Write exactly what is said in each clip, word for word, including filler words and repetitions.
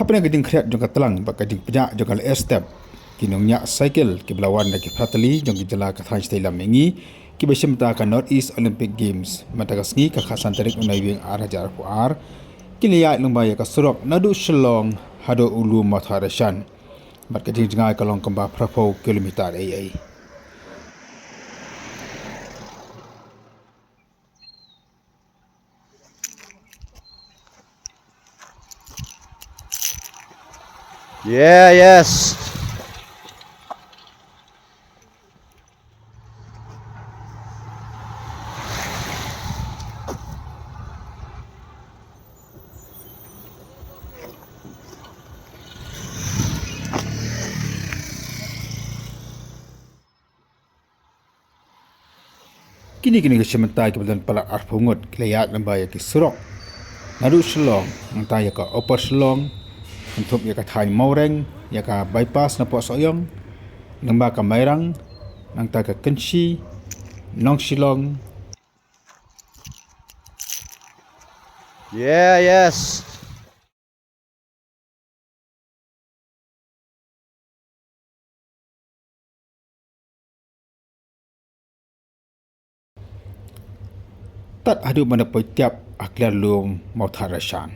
Hapdeng ka jingkhriat jong ka tlang bad ka jingpjah jong ka lyer step, ki nongñiah cycle kiba la wan na ki phra tylli jong ki jylla ka thaiñ shatei lam mihngi kiba shim bynta ka North East Olympic Games mynta ka sngi ka khatsan tarik u Naiwieng ar hajar arphew ar, ki la ïaid lyngba ïa ka surok naduh Shillong haduh u lum Mawthadraishan. Bad ka jingjngai ka long kumba phraphew kilometer ei ei. Yeah, yes. Kine kine ki shim bynta kiba don palat arphew ngut ki la ïaid lyngba ïa ki surok naduh Shillong, nangta ïa ka Upper Shillong, kynthup ïa ka thaiñ Mawreng, ïa ka bypass na Pohsohiong, lyngba ka Mairang, nangta ka Kynshi, Nongshillong. Yeah, yes. Tad haduh ban da poi tiap ha kliar lum Mawthadraishan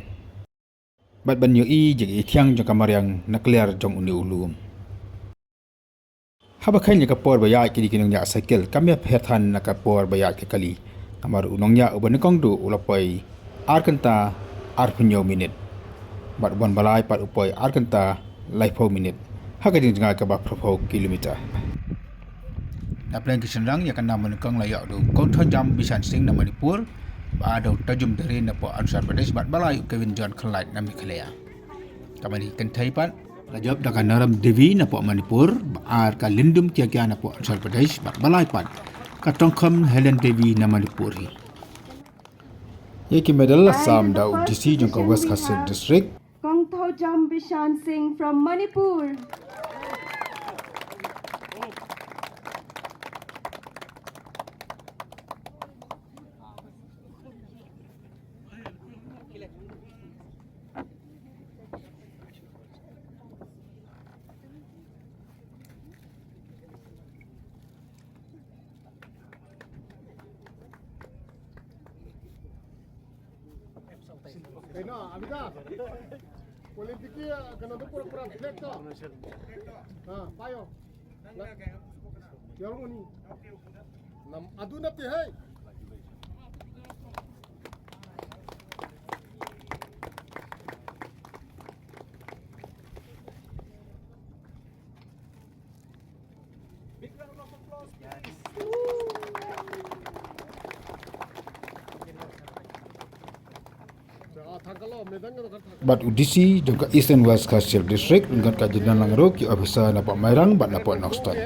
bad ban ïohi jingithiang jong ka mariang na kliar jong une u lum. Haba kheiñ ïa ka por ba ïaid kine ki nongñiah cycle kam ïapher than na ka por ba ïaid ka kali. Namar u nongñiah uba nyngkong duh u la poi ar kynta arphew hynñiew minit bad u ban ba lai pat u poi ar kynta laiphew minit ha ka jingjngai kaba phraphew kilometer. Na pdeng ki shynrang ïa ka nam ba nyngkong la ïoh da u Kongthaw Jam Bishan Singh na Manipur, ba ar da u Tajum Dare na poh Arunachal Pradesh bad ba lai u Kevin John Khlait na Meghalaya. Ka mane kynthei pat la jop da ka Naram Devi na poh Manipur, ba ar ka Lindum Kiakia na poh Arunachal Pradesh bad ba lai pat ka Tongkham Helen Devi na Manipur hi. Ïa ki medal la sam da u D C jong ka West Khasi Hills District, Kongthaw Jam Bishan Singh from Manipur. Kena, Amita. Politik ya, kena tu pura-pura flag tu. Ha, payo. Yang ni. Nam adu nati hai. Bad u D C jong ka Eastern West Khasi Hills District, ryngkat ka General Langro, ki officer na poh Mairang bad na poh Nongstoiñ.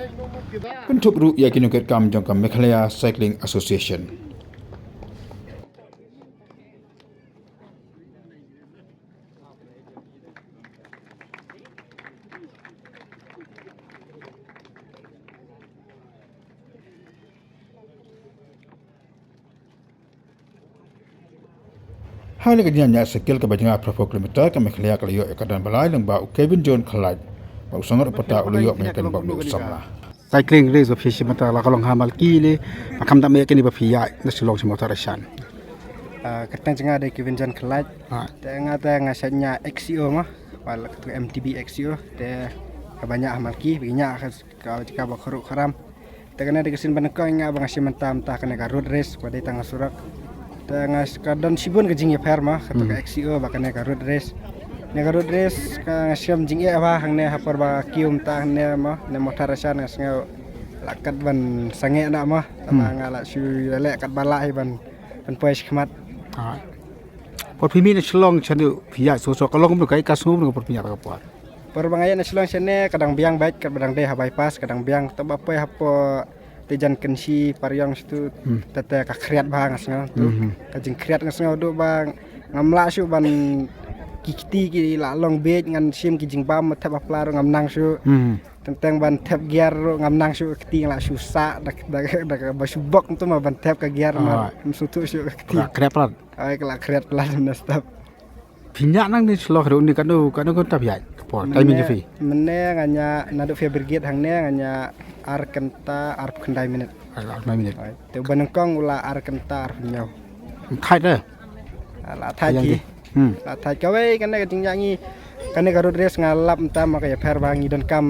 Kynthup ruh ïa ki nongkitkam jong ka Meghalaya Cycling Association. Ha kane ka jingïaid cycle kaba jngai phra phew kilometer ka Meghalaya ka la ïoh ïa ka don ba lai lyngba u Kevin John Khlait. Bad u Sangot Pata u la ïoh ïa ka don ba u samla. Cycling race ba phi shim mynta la ka long ha Malki ne, ba kham da me kane ba phi ïaid na Shillong sha Mawthadraishan. Ah, kyrteng jong nga dei Kevin John Khlait. Ah. Te nga te nga shait ñiah X C O mo. Ba la katu M T B X C O. Te kaba ñiah ha Malki, ba ñiah ka, ka, ka ba khuruh kharam. Te kane dei ka sien ba nyngkong nga ba nga shim mynta mynta kane ka road race, ba dei tang ha surok. Te nga s-, ka don shibun ka jingïapher mo, katu ka X C O, ba kane ka road race. Ne ka road race, ka nga shim jingeh ba, hangne ha por ba kiew mynta hangne mo, ne Mawthadraishan nga sngew la kat ban sangeh na mo. Tang ba nga la shu leh kat ba lah hi ban, ban poi shakhmat. Ah. Por phi mih na Shillong shano phi ïaid shuh shuh ka long kumno, ka sngew kumno por phi ïaid ka por? Por ba nga ïaid na Shillong shane ka dang biang bad ka dang dei ha bypass ka dang biang, te ba poi hapoh Tejan Kynshi Pariong shitu, te te ka khriat bha nga sngew tu. Ka jingkhriat nga sngew duh ba ngam lah shuh ban ki kti ki la long beit ngan shim ki jingbam thep ha pla ruh ngam nang shuh. Teng teng ban thep gear ruh ngam nang shuh ka kti nga la shu sah da, da, da, da ba shu bok tu ma ban thep ka gear ma ngam sngewthuh shuh ka kti. Ka khriat palat. Ai ka la khriat palat na step. Phi ñiah nang ne shlok ruh ne katno katno kynta phi ñiah? Ka por timing ka phi. Mynne nga ñiah naduh fire brigade hangne nga ñiah ar kynta arphew khyndai minit. Ar, ar khyndai minit. Ai, te ba nyngkong u la ar kynta arphew hynñiew. Thait eh? Ah, la thait ki. Hmm. La thait kawei kane ka jingñiah ngi. Kane ka road race nga lap mynta ma ka ïapher ba ngi donkam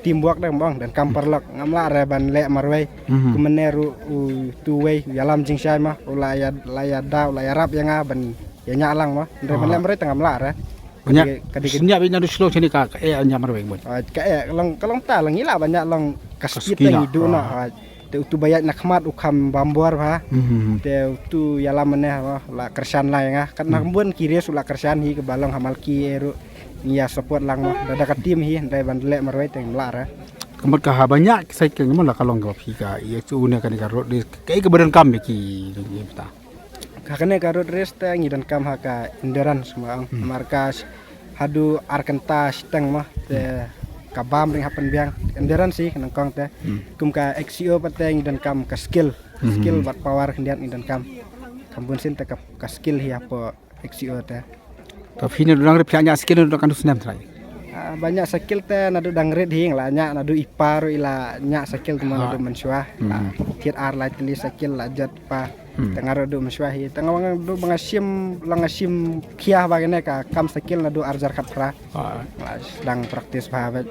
teamwork dang bang donkam paralok. Ngam lah re ban leh marwei. Hmm. Kumne ruh utu wei ïalam jingshai ma u la ïa la ïa da u la ïarap ïa nga ban ïa ñiah lang ma. Hynrei ban leh marwei te ngam lah re. Ba ñiah. Ka dei, ka dei. Shu ñiah beit naduh shlok shane ka, ka eh ñiah marwei beit. Ah, ka eh long, ka long ta lang ila ba ñiah long ka speed te ngi duh noh. Ah, te utu ba ïaid na khmat u kham bam bor ba. Mhm. Te utu ïalam mane ba la kyrshan lai nga. Kat na bun ki race u la kyrshan hi kaba long ha Malki eh ruh ngi ïa support lang ma. Da da ka team hi hynrei ban leh marwei te ngam lah re. Ka mut ka haba ñiah ki cycle ka mut la ka long kaba phi ka ïa chu ne kane ka road race ka eh kaba donkam ki ïa ta. Ka kane ka road race te ngi donkam ha ka endurance ma ong. Hmm. Namar ka s-, haduh ar kynta shiteng ma te ka bam ring hapdeng biang endurance hi ka nyngkong te. Hmm. Kum ka X C O pat te ngi donkam ka skill. Hmm. Skill bad power khyndiat ngi donkam. Kam bun sien te ka, ka skill hi hapoh X C O te. To phi naduh dang rit phi la ñiah cycle naduh katno snem trai? Ah, ba ñiah cycle te naduh dang rit hi nga la ñiah naduh i pa ruh i la ñiah cycle te ma naduh mynshuwa. Hmm. La thied ar lai tylli cycle la jot pa. Hmm. Te nga ruh duh mynshuwa hi. Te nga wan duh ba nga shim la nga shim khia ba kane ka kam cycle naduh ar hajar khatphra. Ah. La dang practice ba ba.